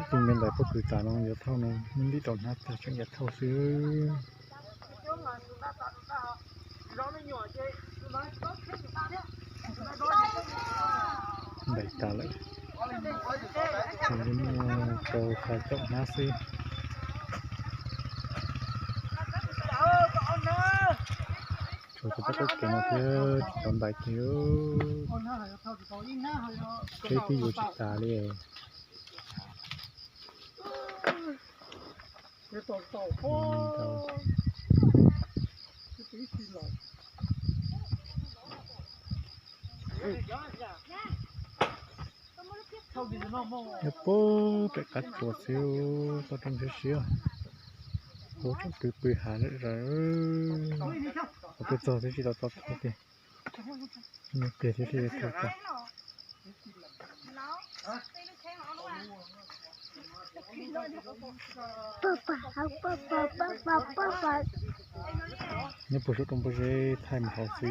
Tus me ntawd pob kws tas no yuav thauj no, nws ntim tau hnab tag tseem yuav thauj xwb. Ntais tas lawm, tseem muaj rau xya caum hnab xwb. Tshuav cov pob kws no thiab tsis tau ntais kiag, tsheb twb yuav tsis tas li. Nyob puag pem qab tsuas xwb, toj roob siab siab, puag tsoom twg pw hav zom zaws, qhov twg txog twb tsis tau tau thauj tiag, pliag thiab thiaj tau tau. Nyob puag saum roob pob zeb thaij mus hauv xwb.